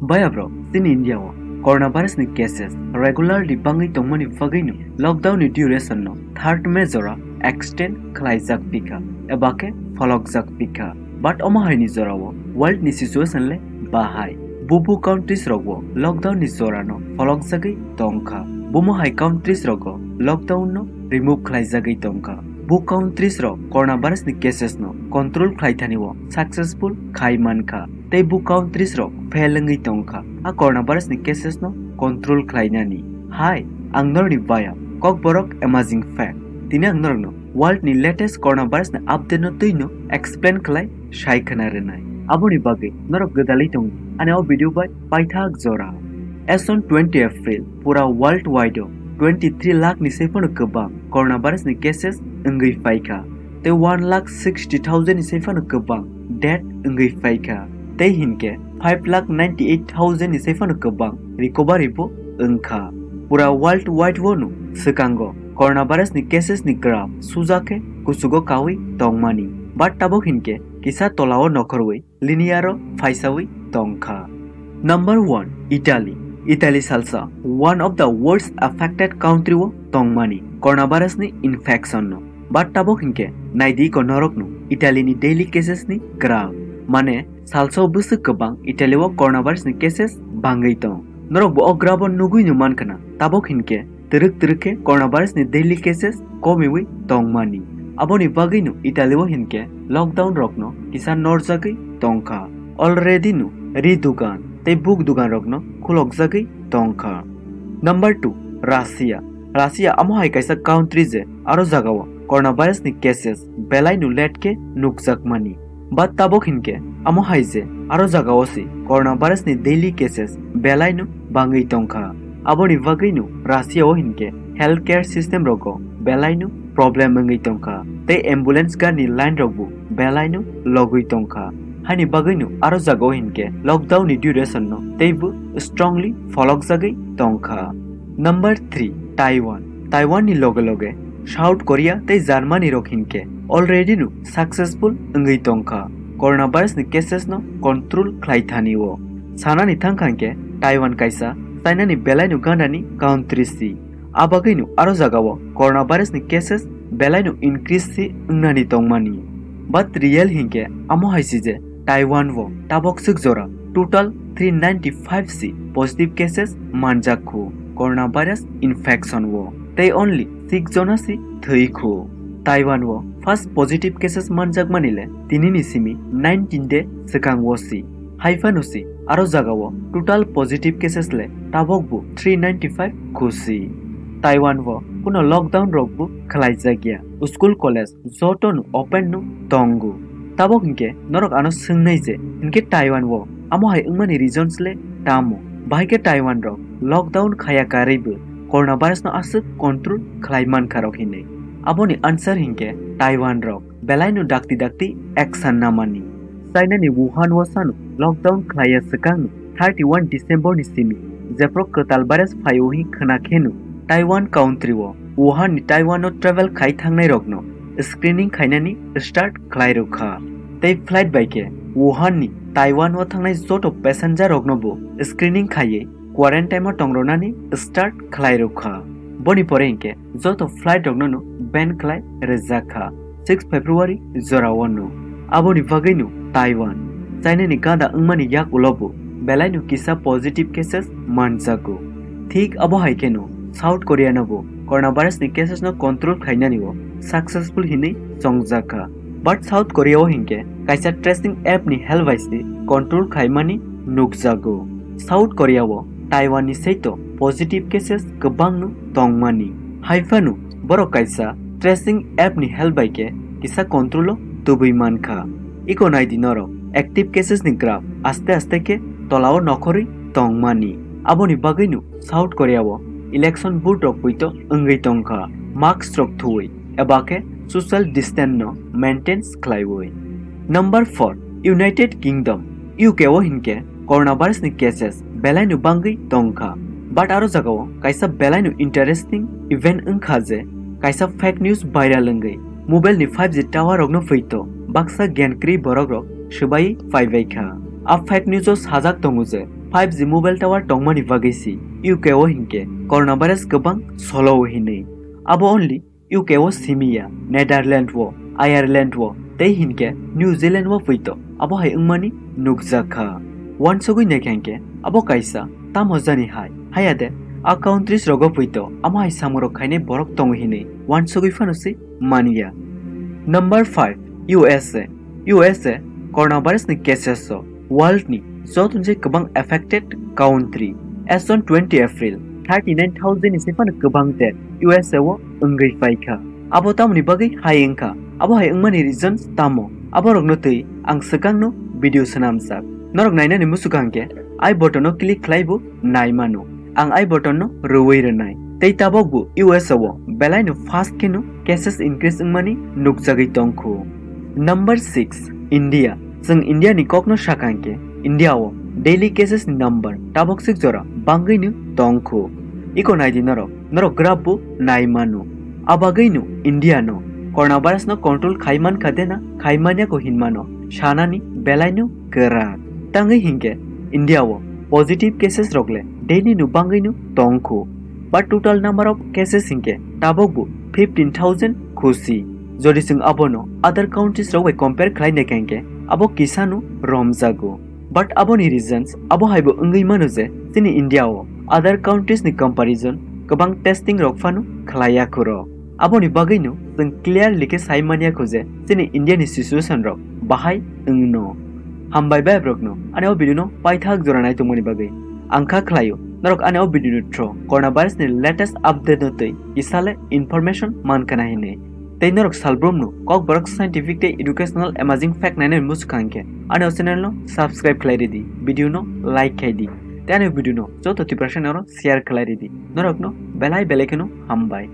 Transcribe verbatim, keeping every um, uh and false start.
Baya bro, chini India o coronavirus ni cases regularly bangwi tongmani bagwi no lockdown ni duration no third May jora extend khlaijak phi kha, eba khe pholokjak phi kha. But omo hai ni jora o world ni situation le bahai. Bubu countries rok o lockdown ni jora no pholokjagwi tong kha. Bumo hai countries rok o lockdown no remove khlaijagwi tong kha. Bu countries rok coronavirus ni cases no control khlai thani o successful khai man kha. Tei bu countries rok fail wngwi tong kha a coronavirus ni cases no control khlainani. Hai, ang norokni baya Kokborok Amazing Fact. Tini ang norokno world ni latest coronavirus ni update no twi no explain khlai sai khna rwnai. Aboni bagwi norok gwdalwi tong di ani o video bai paithak jora. As on twenty April, pura worldwide o twenty three lakh ni sai phano kwbang coronavirus ni cases wngwi phai kha. Tei one lakh sixty thousand ni sai phano kwbang death wngwi phai kha. Tei hinkhe five lakh ninety eight thousand ni sai phano kwbang recovery bo wng kha. Pura worldwide o no swkango coronavirus ni cases ni graph suja khe kuchugo kaui tongmani. But tabok hinkhe kisa tolao nokhorwi linear o phaisawi tong kha. Number one, Italy. Italy salsa one of the worst affected country o tongmani coronavirus ni infection no. But tabok hinkhe naidi ko norok no Italy ni daily cases ni graph. Mane salsa o bwswk kwbang Italy o coronavirus ni cases bangwi tong. Norok bo o graph o nugwi no man khna. Tabok hinkhe twrwk twrwk khe coronavirus ni daily cases komiwi tongmani. Aboni bagwino Italy o hinkhe lockdown rokno kisa norjagwi tongkha. Already no ri dugan tei buk dugan rokno khulokjagwi tongkha. Number two, Russia. Russia amo hai kaisa country je aro jagao coronavirus ni cases belai no let khe nukjakmani. But tabok hinkhe amo hai je aro jagao se coronavirus ni daily cases belai no bangwi tongkha. Aboni bagwi no Russia o hinkhe healthcare system rogo belai no problem wngwi tongkha. Tei ambulance gari ni line rok bo belai no logwi tongkha. Haini bagwi no aro jagao hinkhe lockdown ni duration no teibo strongly pholokjagwi tongkha. Number three, Taiwan. Taiwan ni loge loge South Korea tei Germany rok hinkhe already no successful wngwi tongkha coronavirus ni cases no control khlai thani o. Sanani thangkha hinkhe Taiwan kaisa China ni belai no gana ni country si. Abagwi no aro jagao coronavirus ni cases belai no increase si wngnani tongmani. But real hinkhe amo hai si je Taiwan o tabok swk jora total three ninety five si positive cases manjak khu coronavirus infection o, tei only six jona si thwi khu. Taiwan o first positive cases manjakmani le tinini simi nineteen day swkang o si. Hai phano si aro jagao total positive cases le tabok bo three ninety five khu si. Taiwan o kuno lockdown rok bo khlaijakya. School college joto no open no tongo. Tabok hinkhe norok ano swngnai je hinkhe Taiwan o amo hai wngmani reasons le tamo? Bahai khe Taiwan rok lockdown khaya karwi bo coronavirus no aswk control khlai mankha rok hinwi. Aboni answer hinkhe Taiwan rok belai no dakti dakti action namani. China ni Wuhan o sano lockdown khlaiya swkang no thirty one December ni simi jephru kwtal virus phaio hi khwna kheno Taiwan country o Wuhan ni Taiwan o travel khai thangnai rokno screening khainani start khlai rwkha. Tei flight bai khe Wuhan ni Taiwan o thangnai joto passenger rokno bo screening khaiwi quarantine o tongronani start khlai rwkha. Boni pore hinkhe joto flight rokno no ban khlai rwjak kha six February jorao no. Aboni bagwi no Taiwan, China ni gada wngmani yak ulo bo belai no kisa positive cases manjago. Thik abo hai khe no South Korea no bo coronavirus ni cases no control khlainani o successful hinwi chongjak kha. But South Korea o hinkhe kaisa tracing app ni help bai se control khaimani nukjago. South Korea o Taiwan ni saito positive cases kwbang no tongmani. Hai phano borok kaisa tracing app ni help bai khe kisa control o tubui mankha. Iko naidi norok active cases ni graph aste aste khe tolao nokhorwi tongmani. Aboni bagwi no South Korea o election booth rok puito wngwi tongkha, mask rok thuwi eba khe social distance no maintains khlaiwi. Number four, United Kingdom. U K o hinkhe coronavirus ni cases belai no bangwi tongkha. But aro jagao kaisa belai no interesting event wngkha je kaisa fake news viral wngwi mobile ni five G tower rokno phuito baksa gyan kwrwi borok rok swbai phaibai kha. A fake news o sajak tongo je five G mobile tower tongmani bagwi si U K o hinkhe coronavirus kwbang solo o hinwi. Abo only U K o simiya, Netherland o, Ireland o, tei hinkhe New Zealand o pwito abo hai wngmani nukjak kha. Wansugwi naikha hinkhe abo kaisa tamo jani hai, haya de a countries rogo pwito amo hai samung rok khainai borok tongo hinwi wansugwi phano se manya. Number five, U S A. U S A coronavirus ni cases o world ni joto je kwbang affected country. As on twenty April, thirty nine thousand ni se phano kwbang death U S A o wngwi paikha. Abo tamoni bagwi hai wngkha? Abo hai wngmani reasons tamo? Aborokno twi ang swkangno video swnamjak. Norok nainani muchukha hinkhe I button o click khlai bo nai mano. Ang I button no rwui rwnai. Tei tabok bo U S A o belai no fast kheno cases increase wngmani nukjagwi tongkhu. Number six, India. Chwng India ni kokno sakha hinkhe India o daily cases ni number tabok sik jora bangwi no tongkhu. Iko naidi norok, norok graph bo nai mano. Abagwi no India no coronavirus no control khai mankha de na khai manya ko hinmano sanani belai no kwrak. Tangwi hinkhe India o positive cases rok le daily no bangwi no tongkhu, but total number of cases hinkhe tabok bo fifteen thousand khusi. Jodi chwng abono other countries rok bai compare khlai naikha hinkhe abo kisa no romjago. But aboni reasons abo haibo wngwi mano je chini India o other countries ni comparison kwbang testing rok phano khlaiya khoro. Aboni bagwino chwng clearly khe sai manya kho je chini India ni situation rok bahai wngno. Hambai bai borokno ani o video no paithak jora nai tongmani bagwi. Ang kha khlaio norok ani o video ni through coronavirus ni latest update no twi kisale information mankana hinwi. Tei norok salbrumno Kokborok scientific tei educational amazing fact nainani muchukha hinkhe ani o channel no subscribe khlai ridi, video no like khai di. Tei ani o video no joto Tiprasa norok share khlai ridi. Norokno belai belai kheno hambai.